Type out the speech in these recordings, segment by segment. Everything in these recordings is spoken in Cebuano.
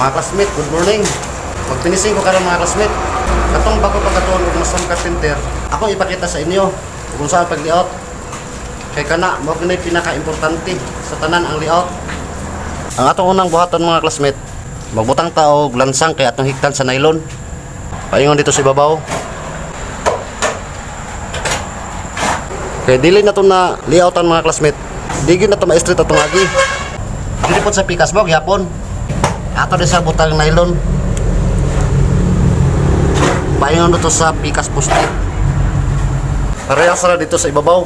Mga classmate, good morning. Magpinising ko karon, mga classmate. Katong bago pagkatuon og masam carpenter, ako ipakita sa inyo kung saan pag-layout. Kay kana mao gyud pinaka-importante sa tanan, ang layout. Ang atong unang buhaton, mga classmate, magbutang ta og lansang kay atong higtan sa nylon. Paingon dito sa ibabaw. Kay dili na to na layoutan, mga classmate. Di gyud na to ma-straight atong agi. Dili pod sa pikas mo gyapon. Ato di sa butang nylon. Paingon dito sa pikas poste. Parehas ra dito sa ibabaw.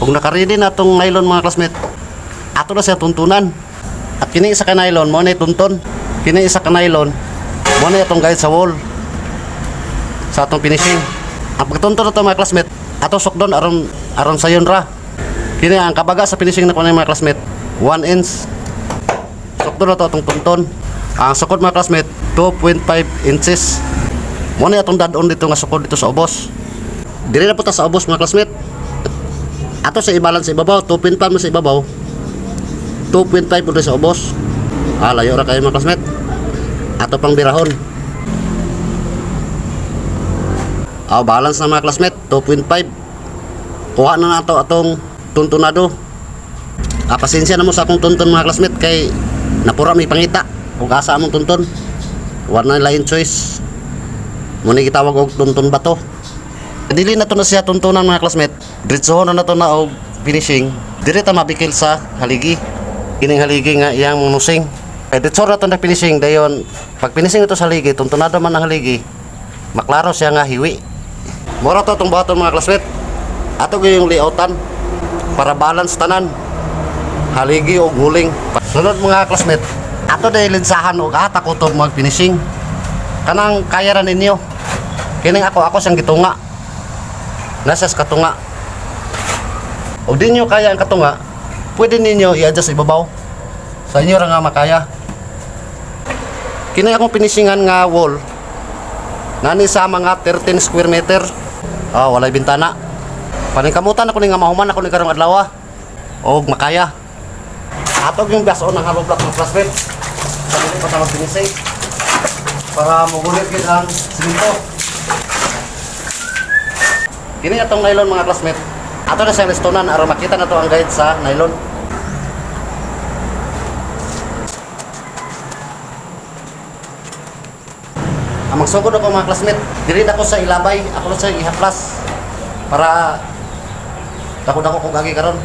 Kung nakaredy na itong nylon, mga classmate, ato na siya tuntunan. At kini isa ka nylon, mo na tunton. Kini isa ka nylon, mo na itong guide sa wall. Sa atong finishing. Ang pagtunton na ito, mga classmate, ato sukdon aron aron sayon ra. Kini ang kabaga sa finishing na kuno, mga classmate, 1 inch. Sukdon na to atong tunton. Ang sukod, mga classmate, 2.5 inches. Mo na atong dadon dito nga sukod dito sa ubos. Dili na po ta sa ubos, mga classmate. Ato sa i-balance sa ibabaw, 2.5 mo sa ibabaw. 2.5 po sa ubos. Ah, layo ra kayo, mga classmate. Ato pang birahon. Ah, balance na, mga classmate, 2.5. Kuha na nato atong tuntunado. Ah, pasensya na mo sa akong tuntun, mga classmate, kay napura may pangita. Kung asa among tuntun. Wala na lain choice. Muna gitawag og tuntun bato. Dili na to na siya tuntunan, mga classmate. Diretsohon na to na og finishing. Dili ta mabikil sa haligi. Kining haligi nga iyang nusing. Kay diretso na to na finishing dayon. Pag finishing ito sa haligi, tuntunado man ang haligi. Maklaro siya nga hiwi. Mora to itong buhaton, mga classmate. Ato gyud yung layoutan para balance tanan. Haligi og huling. Sunod, mga classmate, ato dahil linsahan og ata kutob mag finishing. Kanang kaya ra ninyo. Kining ako, ako siyang gitunga. Nasa sa katunga. O di nyo kaya ang katunga, pwede ninyo i-adjust sa ibabaw. Sa inyo ra nga makaya. Kini akong finishingan nga wall, nani sa mga 13 square meter. Ah, walay bintana. Paningkamutan ako ni nga mahuman ako ni karong adlaw. Og makaya. Atog yung gaso ng hollow block ng classmate. Sa dili pa ta mag-finishing. Para mugulit gid ang simento. Kini atong nylon, mga classmate. Ato na siyang listonan aron makita na to ang guide sa nylon. Ang magsugod ako, mga classmate, dili na ko sa ilabay, ako na sa ihaplas para dako-dako kong agi karon.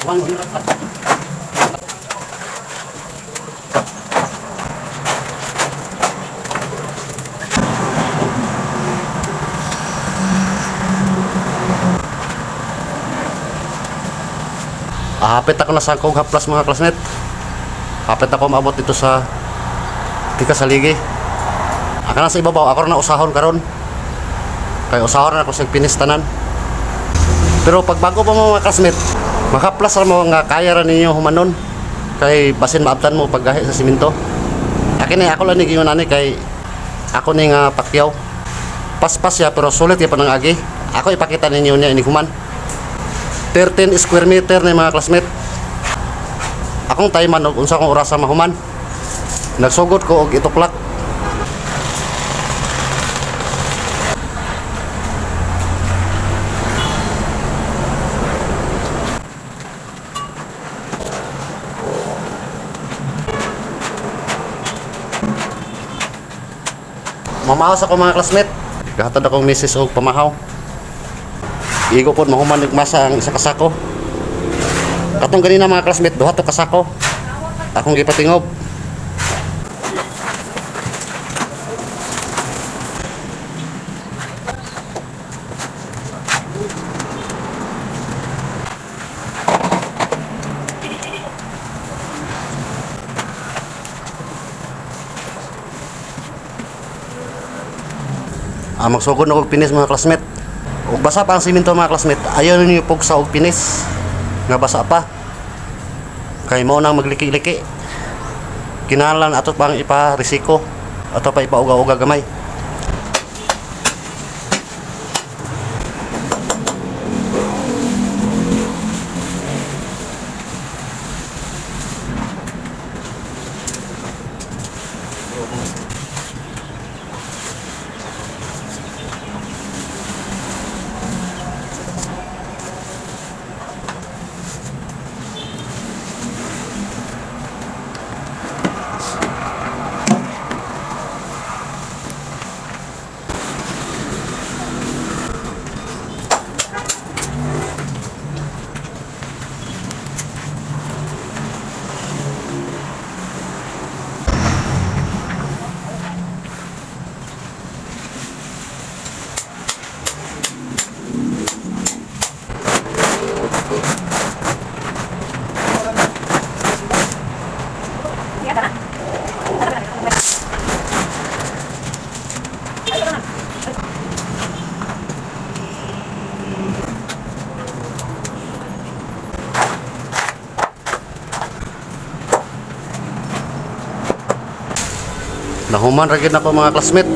One, ah, hapit ako na sa akong haplas, mga classmate. Hapit ako maabot dito sa Tika sa ligi. Aka na sa ibabaw, ako na usahon karon. Kay usahon na ako sa pinis tanan. Pero pag bago pa mo, mga classmate, makaplas ra mo nga kaya ra ninyo humanon. Kay basin maabtan mo paggahi sa simento. Akin eh, ako lang ni giyon ani kay ako ni nga pakyaw. Paspas siya pero sulit ya pa ng agi. Ako ipakita ninyo niya ini human. 13 square meter na, mga classmate. Akong time og unsa akong orasa mahuman. Nagsugod ko og 8 o'clock. Mamahaw ako, mga classmate. Gahatod akong misis og pamahaw. Igo pod mahuman og masa ang isa ka sako. Katong ganina, mga classmate, duha to ka sako. Akong gipatingob. Ah, magsugod na og pinis, mga classmate. Ug basa pa ang simento, mga classmate. Ayaw ninyo pugsa og pinis nga basa pa. Kay mao nang magliki-liki. Kinahanglan ato pang ipa-resiko. Ato pa ipauga-uga gamay. Nahuman ra gyud nako, mga classmate.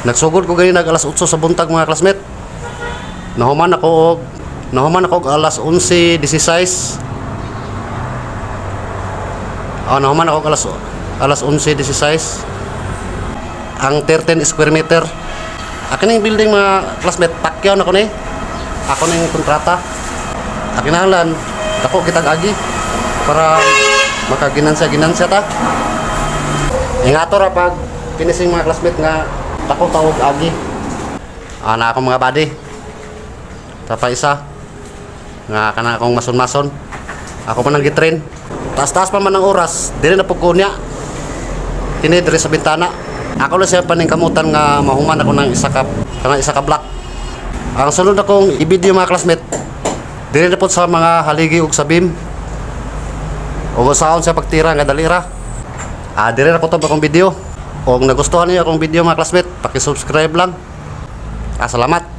Nagsugod ko ganina alas 8 sa buntag, mga classmate. Nahuman ako og alas 11:16. Nahuman ako og alas 11:16. Ang 13 square meter. Akin ning building, mga classmate, pakyaw na ko ni. Ako ning kontrata. Akin kinahanglan dako kitag agi para makaginansya-ginansya ta. Ingato ra pag finishing, mga classmate, nga dako tawag agi. Ana akong mga body. Tapa isa nga kana akong mason-mason. Ako pa nang gitrain. Taas-taas pa man ang oras, dili na pud ko niya. Kini diri sa bintana. Ako lang siya paningkamutan nga mahuman ako ng isa ka block. Ang sunod akong i-video, mga classmate, dili na pud sa mga haligi ug sa beam. Ug usaon sa pagtira nga dali ra. Diri ra ko to akong video. Kung nagustuhan niyo akong video, mga classmate, paki-subscribe lang. Salamat.